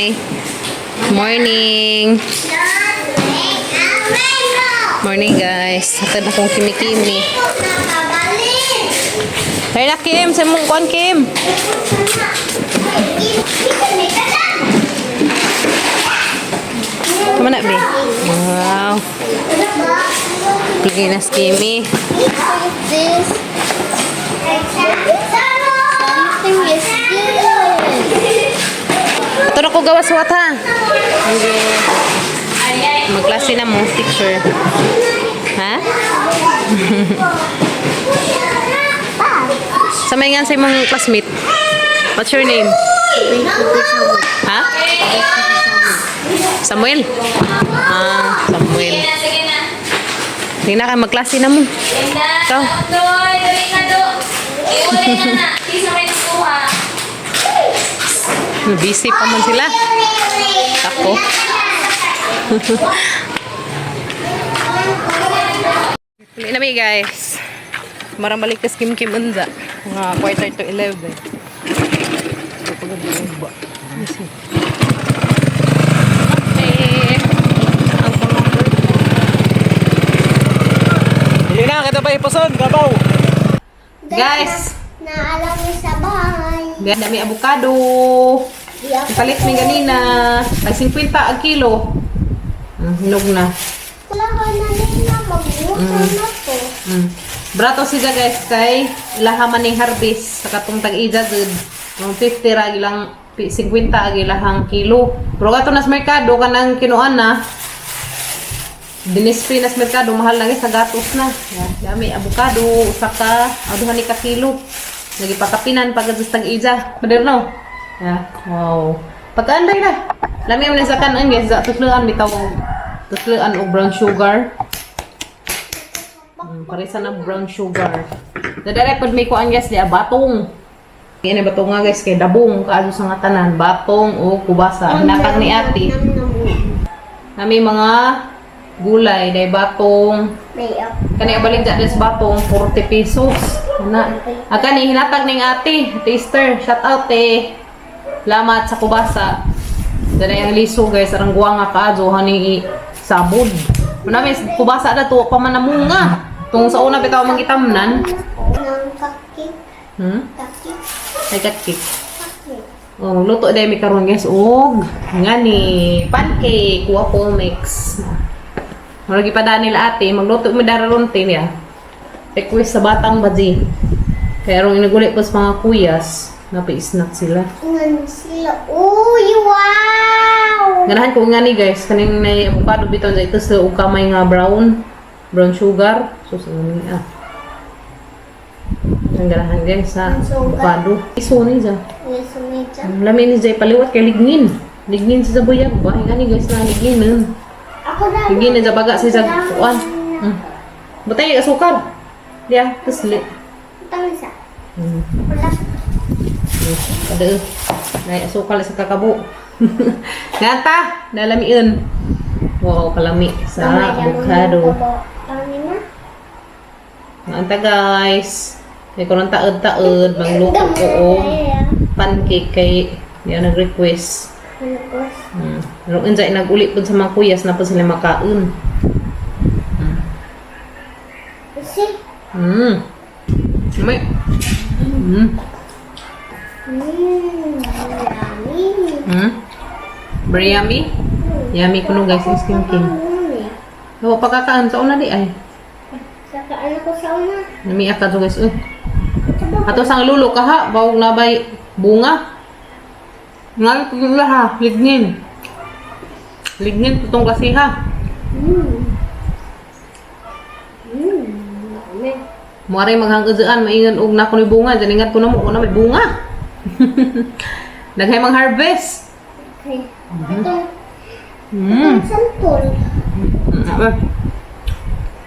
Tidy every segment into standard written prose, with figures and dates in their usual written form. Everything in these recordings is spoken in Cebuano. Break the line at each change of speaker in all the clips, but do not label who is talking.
Hi. Morning. Morning, guys. Hatad akong kimi-kimi. Hey na, Kim. Sa mong kuan, Kim. Tama na, be. Wow. Lagi na si Kimi.
This something is good.
Ito na ko gawas wat ha. Magklase na mo, teacher. Ha? Sa may nga sa imong classmate. What's your name? Ha? Samuel. Ah, Samuel.
Sige na.
Hindi na ka magklase na mo.
Sige na.
Ikaw.
Doy, dali na do. Iwalay na na. Kisa may nakuha.
Busy pa man sila. Ako. Uli na mi, guys. Marang balik kas Kim Kim unza. Mga 10:45. Okay. Ang
Hindi na, kita pa ipason, gabaw.
Guys!
Naalam mo sa bahay.
Dami avocado.
Di ako.
Ipalit mi ganina. Tag 50 ang kilo. Hinog na.
Wala ka na nila. Magluto na to.
Brato siya, guys, kay ilaha man ning harvest sa katong tag-ija gud. Mga 50 ra ilang 50 ang ilahang kilo. Pero kato nas merkado kanang kinuan na. Dinisplay nas merkado mahal na guys sa gatos na. Yeah, dami avocado usa ka aduha ni ka kilo. Nagipakapinan pag sa tag-ija. Moderno. Yeah. Wow. Pagkaanday na. Lami man sa kanan, guys, sa tusluan bitaw tusluan og brown sugar. Parisa na brown sugar. Dadalay pod may kuan, guys, di batong. Yan ay batong nga, guys, kay dabong kaadto sa nga tanan, batong o kubasa. Hinatag ni ate. Nami mga gulay, day batong.
May up.
Kani abalik dyan sa batong 40 pesos. Ana. Ah, kani hinatag ning ate, taster. Shout out te. Salamat sa kubasa. Danay ang liso, guys, arang guwa nga kaadto hani sabod. Manami kubasa na to pa man namunga. Tung sa una bitaw mangitamnan.
Ng kaki. Kaki.
Ay cake.
Kaki.
Oh, magluto dahil mi karon, guys, og ngani pancake waffle mix. Murag ipadaan nila ate, magluto mi dara ron te niya. Request sa batang baji. Kaya rong inaguli pa sa mga kuyas, napi-snack sila.
Ngan sila. Uy, wow!
Ganahan ko ngani, guys, kaning nay avocado bitaw sa ito sa og kamay nga brown brown sugar. So sa ngani ah. Ang ganahan, guys, sa avocado. Iso ni siya.
Yes, medyo.
Ang lami ni Jay paliwat kay lignin. Lignin sa buyag ba? Ngani, guys, na lignin.
Ako na.
Lignin na sa baga sa isang kuan. Batay asukar. Diya, tusli.
Tama sa. Wala.
Kada. Nay asukal sa kakabo. Ngata, nalamiin. Wow, kalami sa avocado.
Tama na.
Nganta, guys. May kuno taod-taod magluto ko og pancake kay diya nag-request. Pero unsa naguli pud sa mga kuyas na pud sila makaon.
Si.
May.
Yummy.
Very yummy. Yummy kuno, guys, is Kim Kim. Wa pa kakaan sa una di ay.
Saka ano ko sa una?
Namiya ka to, guys. Uy. Ato sang lulo ka ha, bawog na bay bunga. Ngal ko ha, lignin. Lignin tutong kasi ha.
Yummy.
Muaray maghanggadaan maingan og na ko ni bunga, janingat ko na mo na may bunga. Daghay mang harvest.
Okay. Itong, itong santol.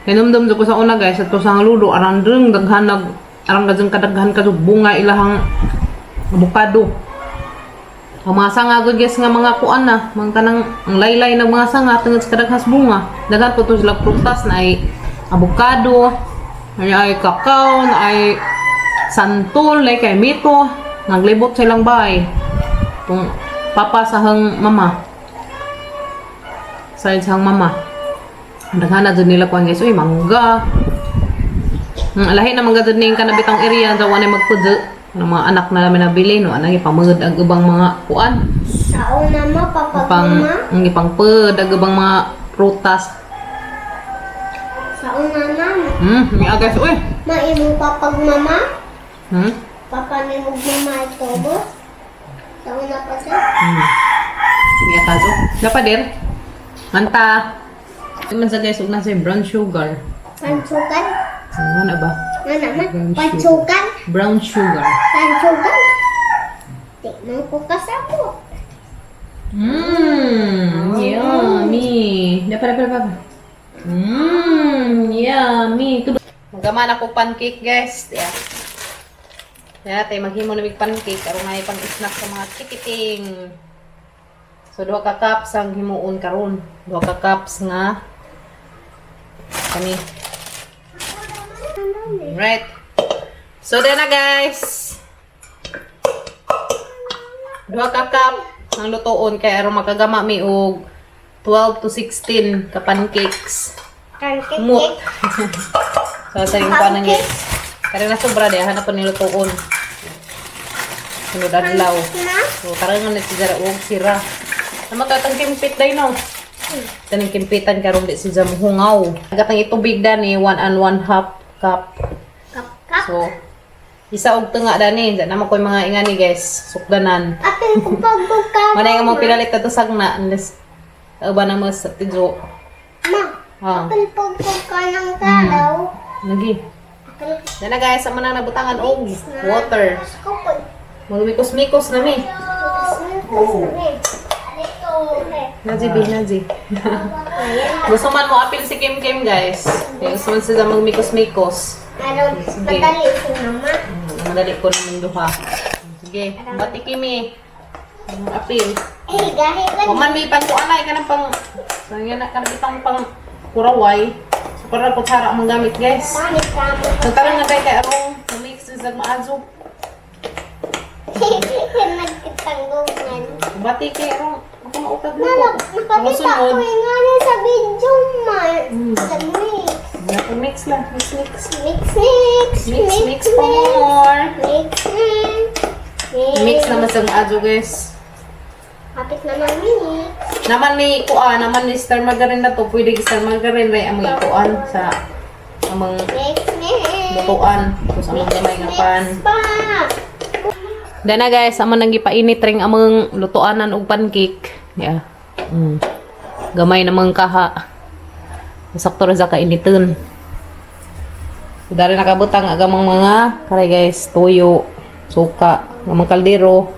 Hinumdum ko sa una, guys, ato sang lulo arang dreng daghan nag arang gazang kadaghan ka bunga ilahang avocado. Ang mga sanga gud, guys, nga mga kuan na, mga kanang ang laylay ng mga sanga tungod sa kadaghas bunga. Daghan po to sila prutas na ay avocado, ay kakao, na ay santol, ay kay mito, naglibot sa ilang bahay. Tung Papa sa hang mama. Side sa hang mama. Daghan na jud nila kuan, guys. Uy, mangga. Lahi na mangga jud ning kanabitang area daw wala magpudyo. Ang mga anak na namin nabili no, anang ipamugod ang ubang mga kuan.
Sa una mo, papag
Pang
mama.
ang ipangpud ang ubang mga prutas.
Sa una na,
May guys, uy.
maimo papag mama. Papa ni mo mama ito mo. Sa una pa siya.
May akaso. Dapat din. Manta. Man sa guys, ug nasa brown sugar.
Pansukan.
Ano na ba?
Ano naman?
Brown sugar.
Pansukan.
Brown sugar.
Pansukan. Di man ko kasamo.
Yummy. Dapat, dapat, dapat. Yummy. Magaman ako pancake, guys. Yeah. Kaya tayo maghimo na mig pancake aron nga pang snack sa mga chikiting. So duha ka cups ang himuon karon. Duha ka cups nga kani. Right. So then na, guys. Duha ka cup ang lutoon kay aron makagama mi og 12 to 16 ka pancakes.
Pancake.
Mut. So sa yung kuan guys. Kaya na sobra di hanap pa nilutoon. Sunod adlaw.
Na?
So karon nga si Zara og sira. Tama ka tang kimpit day no. Taning kimpitan karon di si Jam hungaw. Agatang itubig dani 1 1/2 cup.
Kap kap.
So isa og tunga dani, diyan naman ko yung mga ingani, guys, sukdanan.
Apil ko pagbuka.
Manay nga mo pinalit ato sagna unless ba na mas sa tidyo.
Ma,
Ah,
apil pagbuka ng karaw.
lagi.
Apil
Dana guys, amo na nabutangan og water.
ko po.
Magmikos-mikos na mi.
Oh.
Naji bi naji. Gusto man mo apil si Kim Kim, guys. Kaya gusto man sila magmikos-mikos.
Aron,
Sige.
madali si mama.
Madali ko naman duha. Sige, bati Kimi. Ang apil.
Eh, gahi lang.
Wa man may pangkuanay ka ng pang so, yan na kanang itang pang kuraway. So para kutsara ang gamit, guys.
Gamit kamo.
So tara nga tayo kay arong mix sa maazo.
Nagkitanggungan.
Bati kay arong ako mautag mo.
Nalab, nakakita ko yung ano sa video ma. Sa mix.
Mix lang, mix mix.
Mix, mix.
Mix mix pa more.
Mix, mix.
Mix naman sa maazo, guys.
Kapit naman mix.
Naman may kuan, naman ni star margarine na to, pwede star margarine ray among ikuan sa among
Mix, mix.
lutuan. Tapos among gamay nga pan.
Mix pa.
Dana guys, amo nang gipainit ring among lutuanan og pancake. Yeah. Gamay namang kaha. Sakto ra sa kainiton. So, dari nakabutang agamang mga karay guys, tuyo, suka, amang kaldero.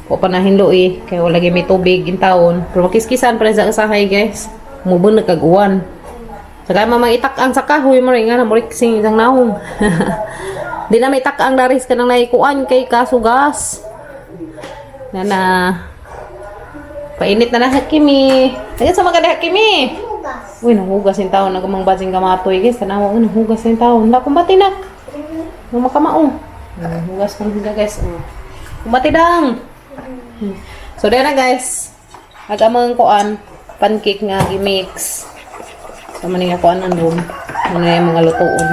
Wa pa nahinlo eh, kay wala gyud may tubig in taon. Pero makiskisan pa rin sa usahay, guys. Mubon na kag uwan. Saka mamang itak-ang sa kahoy mo rin nga na sing isang naong. Di na may itak-ang daris ka nang naikuan kay kasugas. Na na. Painit na na Hakimi. Ayun sa mga Hakimi.
Hugas.
Uy, nanghugas yung taon. Nagumang basing kamatoy, guys. Tanawa ko, nanghugas yung taon. Wala, kumbati na. Nang makamao. Hugas ko na guys. Oh. Kumbati dang. So, there na guys. Agamang kuan, pancake nga gi-mix. Sama ni nga kuan ang room. Ano na yung mga lutoon.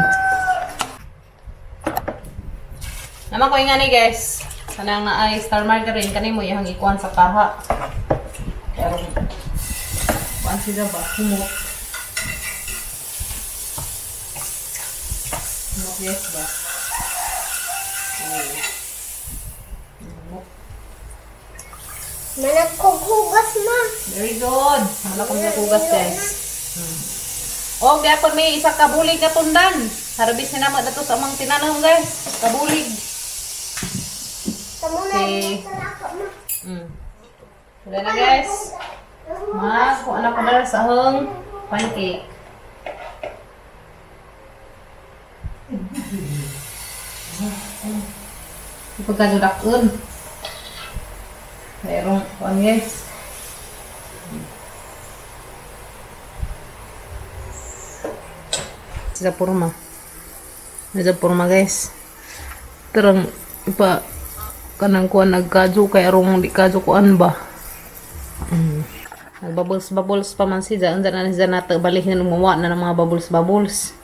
Naman ko nga ni guys. Kanang na ay star margarine kani mo iyang ikuan sa kaha. Pero kuan siya ba? Humot. Humot yes ba? Humot.
Managkughugas ma.
Very good. Wala kong nakugas, guys. Oh, gyapon may isa ka bulig na tundan. Harabis na naman na to sa amang tinanong, guys. Kabulig.
Sa muna
Okay.
sa lako ma.
Wala na, guys. Mas, kung anak ko na sa ahong pancake. Ipagkadudakon. Merong, kuan guys. Sa purma. Sa purma, guys. Terang ipa Kanang kuan nagkadyo kay arong di kadyo kuan ba. Nagbubbles bubbles pa man siya. Unsa na siya nato balihin umuwa na ng mga bubbles bubbles.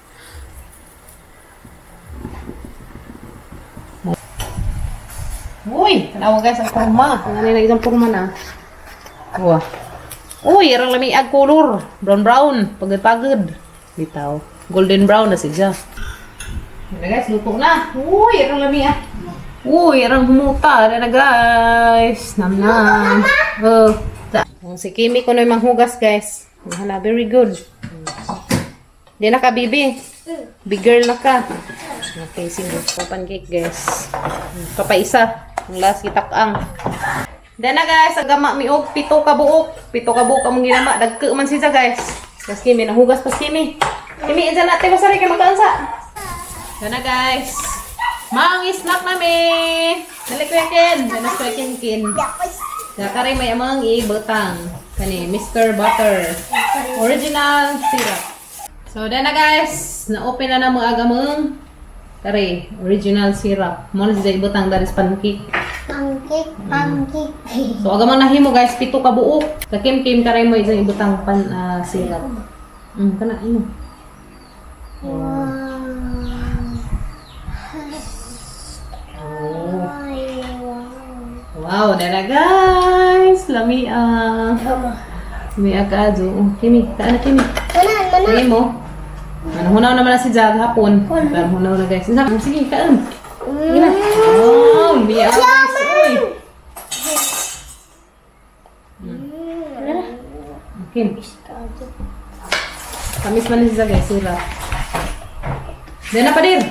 Uy, tanawa guys ang porma. Ang na isang porma na. Wah. Uy, arang lami ag color. Brown brown, pagod pagod. Bitaw. Golden brown na siya. Yan na guys, luto na. Uy, arang lami ah. Uy, arang humuta. Yan na guys. Nam nam. Oh. Ang si Kimi ko na yung manghugas guys. Hala, very good. Di na ka, bibi. Big girl na ka. Okay, sige. Pancake guys. Kapaisa. Ang last gitak-ang. Then na guys, ang gama mi og 7 ka buok. 7 ka buok among ginama. Dagko man siya guys. Guys, Kimi, nahugas pa si Kimi. Kimi, insa na te basari kay magkaansa. Then na guys. Mang snack nami. Dali Kuya Ken. Dali Kuya Ken Ken. Kakaray may amang ibutang. Kani Mr. Butter. Original syrup. So then na guys, na-open na na mga agamang kare, original syrup. Mo na siya ibutang dari sa pancake.
Pancake, pancake.
So agamang nahimo guys, 7 ka buok. Sa Kim Kim karay mo isang ibutang pan syrup. Kana imo.
Wow.
Oh.
Ay, wow.
Wow, dara guys. Lami ah. Lami ah kaadyo. Oh, Kimi, taan na Kimi.
Mana, mana.
Lami mo. Ano, hunaw naman na si Jag hapon. Pero hunaw na guys. Isa, sige, kaan. Sige na. Wow, lami ah guys. Uy. Kim. Tamis man ni siya guys, sira. Diyan na pa din.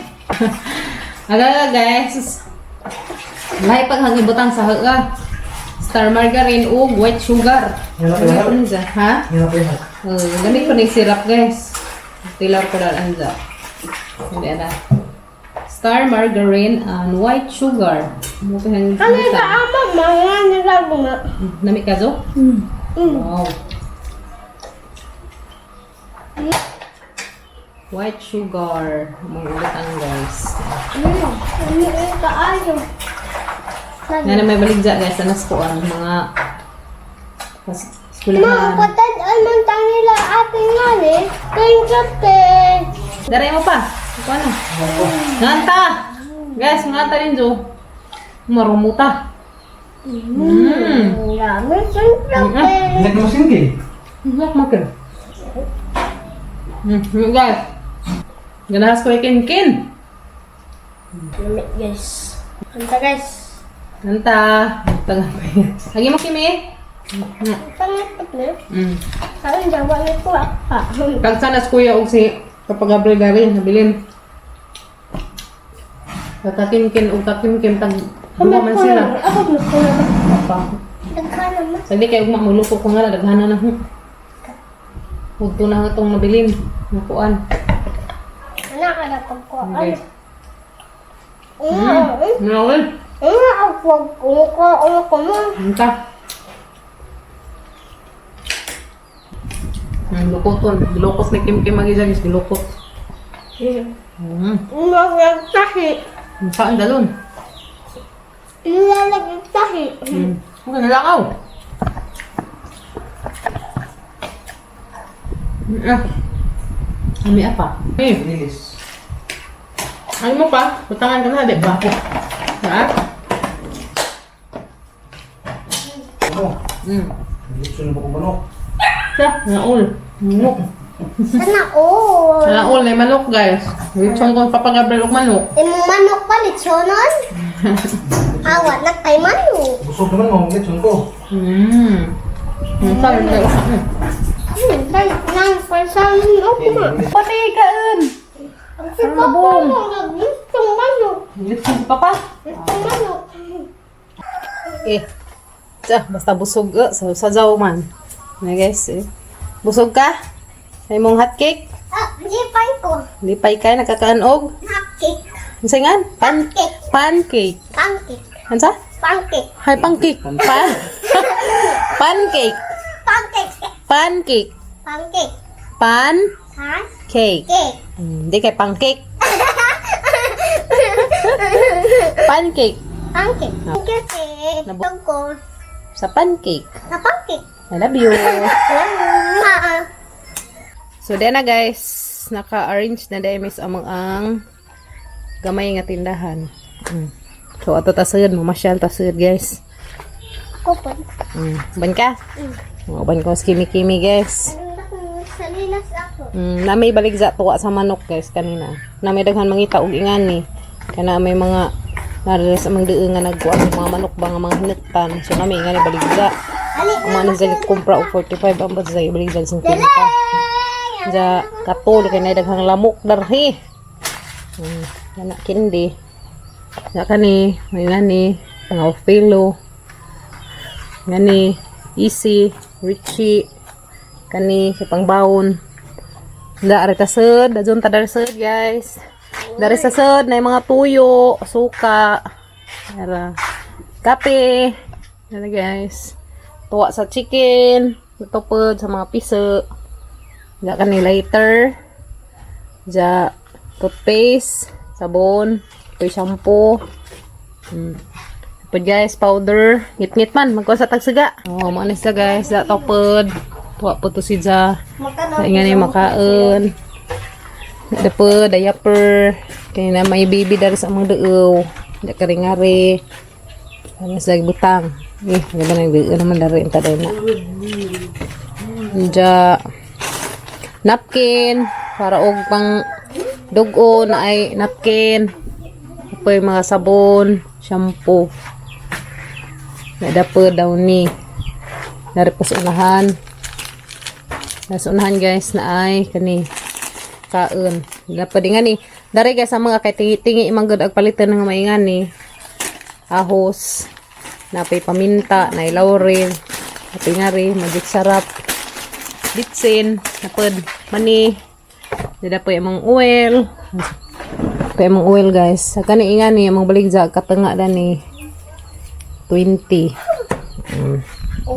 Aga guys. Lahi pag hangibutang sa haga. Star margarine ug white sugar.
Yan
Ano siya? Ha? Oh, gamit ko ng syrup guys. Tilar ko na anza. Hindi na. Star margarine and white sugar. Mo ko hang
Ano sa ama, mga nila.
Nami ka zo? Wow. White sugar. Mga ulit guys.
Ano yung kaayo?
Nga na may baligya guys. Anas ko ang mga
Ma,
eskwelahan.
patad anong nila ate nga ni? Thank you, te.
Daray mo pa. Ikaw na. Nganta! Guys, nganta rin Jo. Marumuta.
Dami, thank you, te.
Nagmasinggi.
Nak makin. Guys. Ganahas ko ikin kin.
Lamig, guys. Kanta, guys.
Nganta. Nganta. Lagi mo kimi.
Pangapit na. Saan jawa nito apa?
Kag sana kuya og si kapag Gabriel gari nabilin. Kakakinkin og kakimkim tag duha man sila.
Ako na ko na.
Pa.
Daghan naman.
Sagdi kay ugma muluto ko nga daghanan na ho. Udto na itong nabilin. Nakuan.
Anak ka na pagkuan.
Okay.
Mm.
Nawal.
Ako ko ko ko mo.
Unta. Ang lukoton. Gilukot ni Kim Kim agi guys. Gilukot.
Nagtahi.
Saan dalon?
Nilalagtahi.
Okay, nalakaw. Ah. Ami apa? Eh,
Lilis.
ay mo pa. Butangan ka na, di ba? Ha?
Ano? Lipson na ba kong manok?
Siya, naul. Manok.
Sana all.
Naul, may manok, guys. Lechon ko papagabriel og manok.
Imong manok pa litsonon? Awat na kay manok.
Busog naman mo, lechon ko.
Ang sarap na.
Tay nang pasanin ako ma.
Pati kaan.
Ang si papa mo nagustong manok.
Lechon si papa.
Gustong manok.
Eh. Tsa, basta busog eh. Sa sajaw man. Na guys, eh. Busog ka? Sa imong hot cake?
Ah, lipay ko.
Lipay ka nakakaanog?
Pancake.
Unsa ngan? Pan
Pancake.
pancake.
Pancake.
Unsa?
Pancake.
Hay pancake. Pa pancake.
Pancake.
Pancake.
Pancake.
Pan
Pancake.
cake. Hindi kay pancake. Pancake.
Pancake. Thank you, te. Ko.
Sa pancake.
Sa pancake.
I love you.
Ma.
So, then na guys, naka-arrange na dahil miss amang ang gamay nga tindahan. So, ato tasud, mamasyal tasud guys.
Kupon.
Uban ka? Uban ko kimi-kimi guys.
Salinas ako.
Na may baligza tuwa sa manok guys kanina. Na may daghan mangita og ingani. Kana may mga nara sa mga daan nga nagkuan og mga manok ba nga mga hinuktan. So na may ingani baligza.
Ali
Ang mga nang kumpra og 45 ang batsa baligza 50. Ja katol kay na daghang lamok darhi. Kana kindi. Ja kani, may ngani, mga filo. Ngani, easy, Richie, kani sa pangbawon. Da ari ta sud, da ta dari sud guys. Dari sa sud na mga tuyo, suka, ara kape. Ano guys. Tuwa sa chicken, ito pod sa mga piso. Ja kani lighter. Ja toothpaste, sabon, ito shampoo. Pod guys, powder. Ngit-ngit man, magkuha sa tagsiga. Oh, mo siya guys, da topod. Tuwa po to si Ja.
Makano.
Sa nga ni makaon. Dapo, diaper. Kaya na may baby dari sa among duo. Da karingari. Ano sa butang. Eh, gaba nang duo naman dari inta na. Ja napkin para og pang dugo na ay napkin. Apoy mga sabon, shampoo. Nadapo daw ni. Nari pa sa unahan. Nasa unahan guys na ay kani kaon. Dapat din ni. Dari guys ang mga kay tingi-tingi man gud ag palitan ng mga ni. Ahos, napay paminta, nay laurel, napay ngari, magic sarap, bitsin, napod mani. Dada po yung oil. Pa yung oil guys. Sa kani ingani among baligja katanga dani 20.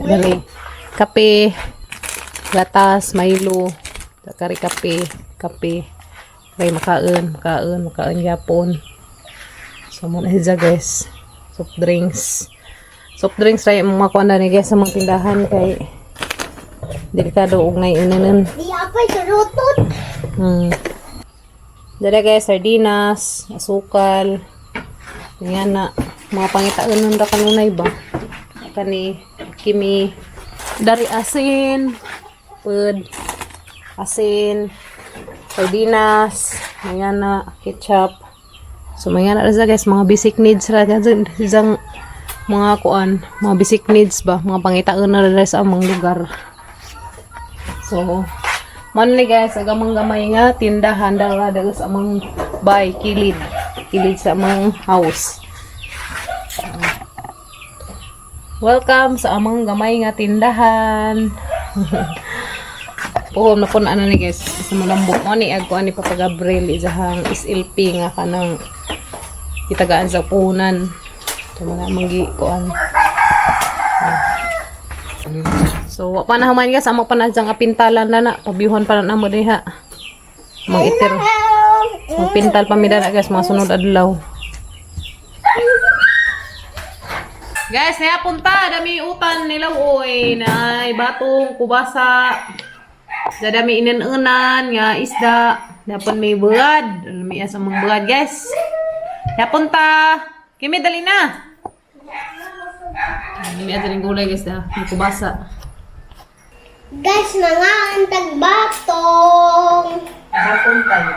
Dali. Kape, gatas, Milo, kari kape, kape. Kay makaon, makaon, makaon gyapon. So mo na siya guys. Soft drinks. Soft drinks ra yung mga kuan na ni guys sa mga tindahan kay delikado og nay unanan.
Di apoy surutot.
Dala guys, sardinas, asukal. Yan na. Mga pangitaan nun ra kanunay ba? Kani, kimi. Dari asin. Pud. Asin. Sardinas. Mga na, ketchup. So mga na ra guys, mga basic needs ra isang mga kuan, mga basic needs ba, mga pangitaan na ra sa among lugar. So, manli guys, agamang gamay nga tindahan dara dara sa among bay kilid. Kilid sa among house. Welcome sa among gamay nga tindahan. Puhom na po na ano ni guys, sa malambok mo ni ag kuan ni Papa Gabriel isahang SLP nga kanang gitagaan sa puhunan. So mga manggi kuan. So, wa pa na human guys, amo pa na diyang apintalan na na, pabiyuhan pa na namo diha. Mag-itir. Magpintal pa mi dana guys, mga sunod adlaw. Guys, naya punta, dami utan nilaw oy, na batong kubasa. Sa dami inanunan nga isda, dapat may bulad. May asa mga bulad guys. Naya punta. Kimi dali na. May asa rin gulay guys da, may kubasa.
Guys, mga antag batong.
Hapon tayo.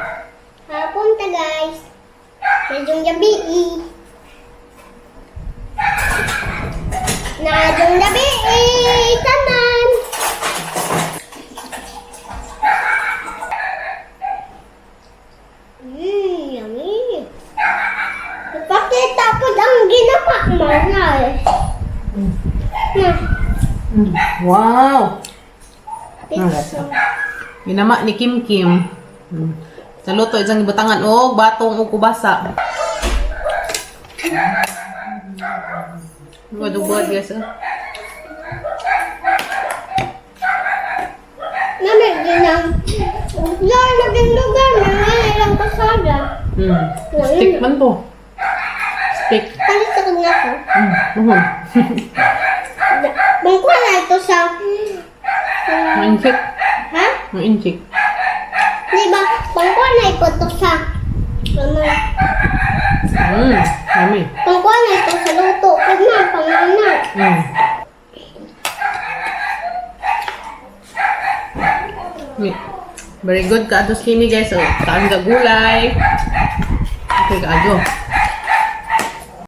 Hapon ta guys. Nadyong gabi eh. Nadyong gabi eh. Tanan. Yummy. Ipakita po ang ginawa mo na eh. Na.
Wow!
Pizza.
Ginama ni Kim Kim. Sa luto, isang ibutangan og batong og kubasa. Wadugod guys. Oh.
Nami ginang. Lugar, naging lugar na nga ilang pasada.
Stick man to. Stick.
Palit sa kung ako.
Mahon.
Bangkuha na ito sa.
Mainsik.
Ha?
Mainsik.
Di ba? Bangkuha na ito sa. Mama.
Yummy.
Pangkuha na ito sa luto. Pag na, pangana.
Very good ka ato skinny, guys. So, kaan ka gulay. Okay ka adyo.